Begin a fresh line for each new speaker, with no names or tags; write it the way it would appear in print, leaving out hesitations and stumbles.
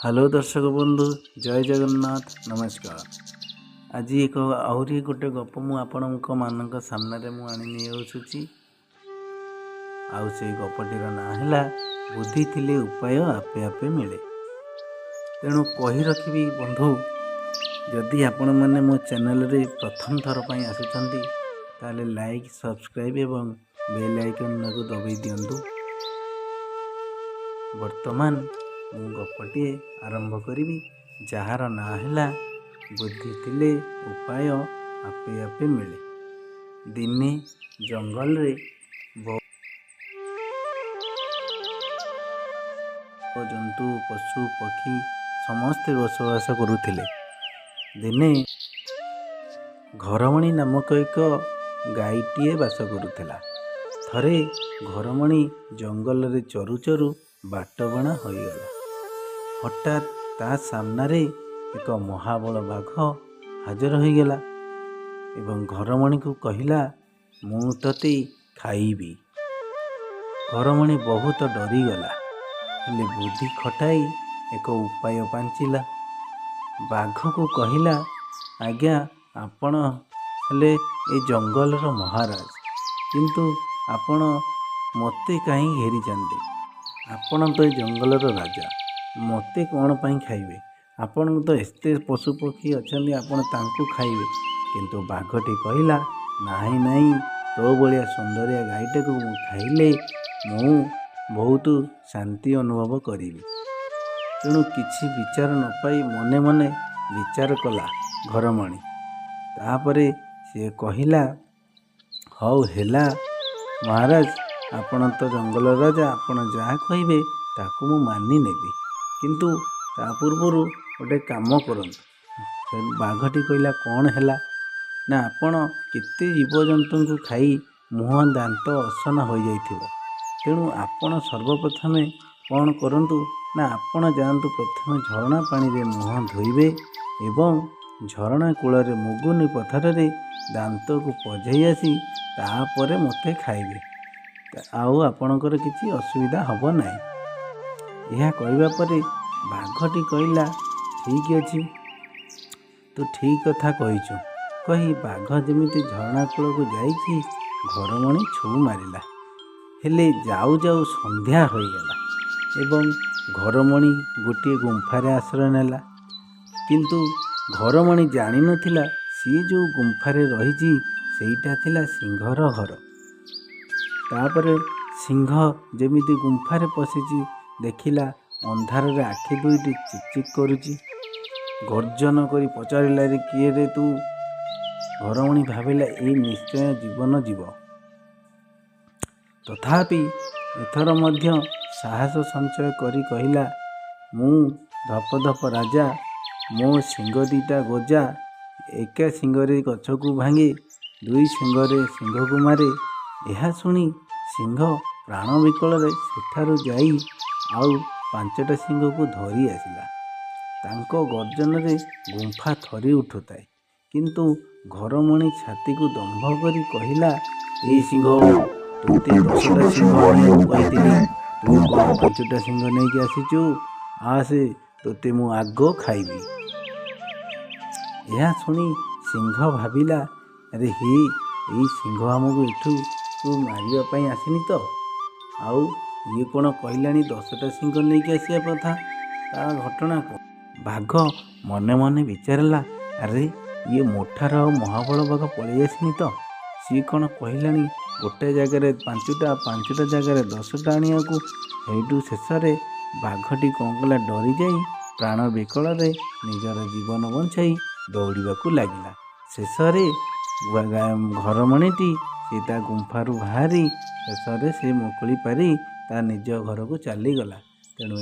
Hello ଦର୍ଶକ ବନ୍ଧୁ, ଜୟ ଜଗନ୍ନାଥ, ନମସ୍କାର। ଆଜି ଏକ ଆହୁରି ଗୋଟେ ଗପ ମୁଁ ଆପଣଙ୍କ ମାନଙ୍କ ସାମ୍ନାରେ ମୁଁ ଆଣି ନେଇ ଆସୁଛି। ଆଉ ସେଇ ଗପଟିର ନାଁ ହେଲା ବୁଦ୍ଧି ଥିଲେ ଉପାୟ ଆପେ ଆପେ ମିଳେ। ତେଣୁ କହି ରଖିବି ବନ୍ଧୁ, ଯଦି ଆପଣମାନେ ମୋ ଚ୍ୟାନେଲରେ ପ୍ରଥମ ଥର ପାଇଁ ଆସୁଛନ୍ତି, ତାହେଲେ ଲାଇକ୍, ସବସ୍କ୍ରାଇବ୍ ଏବଂ ବେଲ୍ ଆଇକନ୍ଟାକୁ ଦବାଇ ଦିଅନ୍ତୁ। ବର୍ତ୍ତମାନ ମୁଁ ଗପଟିଏ ଆରମ୍ଭ କରିବି, ଯାହାର ନାଁ ହେଲା ବୁଦ୍ଧି ଥିଲେ ଉପାୟ ଆପେ ଆପେ ମିଳେ। ଦିନେ ଜଙ୍ଗଲରେ ଜନ୍ତୁ, ପଶୁ, ପକ୍ଷୀ ସମସ୍ତେ ବସବାସ କରୁଥିଲେ। ଦିନେ ଘରମଣି ନାମକ ଏକ ଗାଈଟିଏ ବାସ କରୁଥିଲା। ଥରେ ଘରମଣି ଜଙ୍ଗଲରେ ଚରୁ ଚରୁ ବାଟବଣା ହୋଇଗଲା। ହଠାତ୍ ତା ସାମ୍ନାରେ ଏକ ମହାବଳ ବାଘ ହାଜର ହୋଇଗଲା ଏବଂ ଘରମଣିକୁ କହିଲା, ମୁଁ ତୋତେ ଖାଇବି। ଘରମଣି ବହୁତ ଡରିଗଲା, ହେଲେ ବୁଦ୍ଧି ଖଟାଇ ଏକ ଉପାୟ ପାଞ୍ଚିଲା। ବାଘକୁ କହିଲା, ଆଜ୍ଞା, ଆପଣ ହେଲେ ଏ ଜଙ୍ଗଲର ମହାରାଜ, କିନ୍ତୁ ଆପଣ ମୋତେ କାହିଁ ଘେରିଛନ୍ତି? ଆପଣ ତ ଏ ଜଙ୍ଗଲର ରାଜା, ମୋତେ କ'ଣ ପାଇଁ ଖାଇବେ? ଆପଣଙ୍କୁ ତ ଏତେ ପଶୁପକ୍ଷୀ ଅଛନ୍ତି, ଆପଣ ତାଙ୍କୁ ଖାଇବେ। କିନ୍ତୁ ବାଘଟି କହିଲା, ନାହିଁ ନାହିଁ, ତୋ ଭଳିଆ ସୁନ୍ଦରିଆ ଗାଈଟାକୁ ମୁଁ ଖାଇଲେ ମୁଁ ବହୁତ ଶାନ୍ତି ଅନୁଭବ କରିବି। ତେଣୁ କିଛି ବିଚାର ନ ପାଇ ମନେ ମନେ ବିଚାର କଲା ଘରମଣି। ତାପରେ ସିଏ କହିଲା, ହଉ ହେଲା ମହାରାଜ, ଆପଣ ତ ଜଙ୍ଗଲ ରାଜା, ଆପଣ ଯାହା କହିବେ ତାକୁ ମୁଁ ମାନି ନେବି, କିନ୍ତୁ ତା ପୂର୍ବରୁ ଗୋଟେ କାମ କରନ୍ତୁ। ବାଘଟି କହିଲା, କ'ଣ ହେଲା? ନା, ଆପଣ କେତେ ଜୀବଜନ୍ତୁଙ୍କୁ ଖାଇ ମୁହଁ ଦାନ୍ତ ଅସନା ହୋଇଯାଇଥିବ, ତେଣୁ ଆପଣ ସର୍ବପ୍ରଥମେ କ'ଣ କରନ୍ତୁ ନା, ଆପଣ ଯାଆନ୍ତୁ, ପ୍ରଥମେ ଝରଣା ପାଣିରେ ମୁହଁ ଧୋଇବେ ଏବଂ ଝରଣା କୂଳରେ ମୁଗୁନି ପଥରରେ ଦାନ୍ତକୁ ପଜେଇ ଆସି ତାପରେ ମୋତେ ଖାଇବେ, ଆଉ ଆପଣଙ୍କର କିଛି ଅସୁବିଧା ହେବ ନାହିଁ। ଏହା କହିବା ପରେ ବାଘଟି କହିଲା, ଠିକ୍ ଅଛି, ତୁ ଠିକ୍ କଥା କହିଛୁ। କହି ବାଘ ଯେମିତି ଝରଣା କୂଳକୁ ଯାଇଛି, ଘରମଣି ଛୁ ମାରିଲା। ହେଲେ ଯାଉ ଯାଉ ସନ୍ଧ୍ୟା ହୋଇଗଲା ଏବଂ ଘରମଣି ଗୋଟିଏ ଗୁମ୍ଫାରେ ଆଶ୍ରୟ ନେଲା। କିନ୍ତୁ ଘରମଣି ଜାଣିନଥିଲା, ସିଏ ଯେଉଁ ଗୁମ୍ଫାରେ ରହିଛି ସେଇଟା ଥିଲା ସିଂହର ଘର। ତାପରେ ସିଂହ ଯେମିତି ଗୁମ୍ଫାରେ ପଶିଛି, ଦେଖିଲା ଅନ୍ଧାରରେ ଆଖି ଦୁଇଟି ଚିକ୍ ଚିକ୍ କରୁଛି। ଗର୍ଜନ କରି ପଚାରିଲା, ରେ କିଏ ରେ ତୁ? ଘରମଣି ଭାବିଲା, ଏଇ ନିଶ୍ଚୟ ଜୀବନ ଯିବ। ତଥାପି ଏଥର ମଧ୍ୟ ସାହସ ସଞ୍ଚୟ କରି କହିଲା, ମୁଁ ଧପ ଧପ ରାଜା, ମୋ ଶିଙ୍ଗ ଦୁଇଟା ଗୋଜା, ଏକା ଶିଙ୍ଗରେ ଗଛକୁ ଭାଙ୍ଗେ, ଦୁଇ ଶିଙ୍ଗରେ ସିଂହକୁ ମାରେ। ଏହା ଶୁଣି ସିଂହ ପ୍ରାଣ ବିକଳରେ ସେଠାରୁ ଯାଇ ଆଉ 5ଟା ସିଂହକୁ ଧରି ଆସିଲା। ତାଙ୍କ ଗର୍ଜନରେ ଗୁମ୍ଫା ଥରି ଉଠୁଥାଏ। କିନ୍ତୁ ଘରମଣି ଛାତିକୁ ଦମ୍ଭ କରି କହିଲା, ଏଇ ସିଂହ, ତୋତେ 10ଟା ସିଂହ ଆଣିବାକୁ କହିଥିଲି, ତୁ କ'ଣ 5ଟା ସିଂହ ନେଇକି ଆସିଛୁ? ଆସେ, ତୋତେ ମୁଁ ଆଗ ଖାଇବି। ଏହା ଶୁଣି ସିଂହ ଭାବିଲା, ଆରେ ହେ, ଏଇ ସିଂହ ଆମକୁ ଏଠୁ ତୁ ମାରିବା ପାଇଁ ଆସିନି ତ? ଆଉ ଇଏ କ'ଣ କହିଲାଣି 10ଟା ସିଂହ ନେଇକି ଆସିବା କଥା? ତା ଘଟଣା କ'ଣ? ବାଘ ମନେ ମନେ ବିଚାରିଲା, ଆରେ ଇଏ ମୋଠାର ଆଉ ମହାବଳ ବାଘ ପଳେଇ ଆସିନି ତ? ସିଏ କ'ଣ କହିଲାଣି ଗୋଟେ ଜାଗାରେ 5ଟା, 5ଟା ଜାଗାରେ 10ଟା ଆଣିବାକୁ? ହେଇଠୁ ଶେଷରେ ବାଘଟି କ'ଣ କଲା, ଡରିଯାଇ ପ୍ରାଣ ବିକଳରେ ନିଜର ଜୀବନ ବଞ୍ଚାଇ ଦୌଡ଼ିବାକୁ ଲାଗିଲା। ଶେଷରେ ଘରମଣିଟି ସେ ତା ଗୁମ୍ଫାରୁ ବାହାରି ଶେଷରେ ସେ ମୁକୁଳି ପାରି ତା ନିଜ ଘରକୁ ଚାଲିଗଲା। ତେଣୁ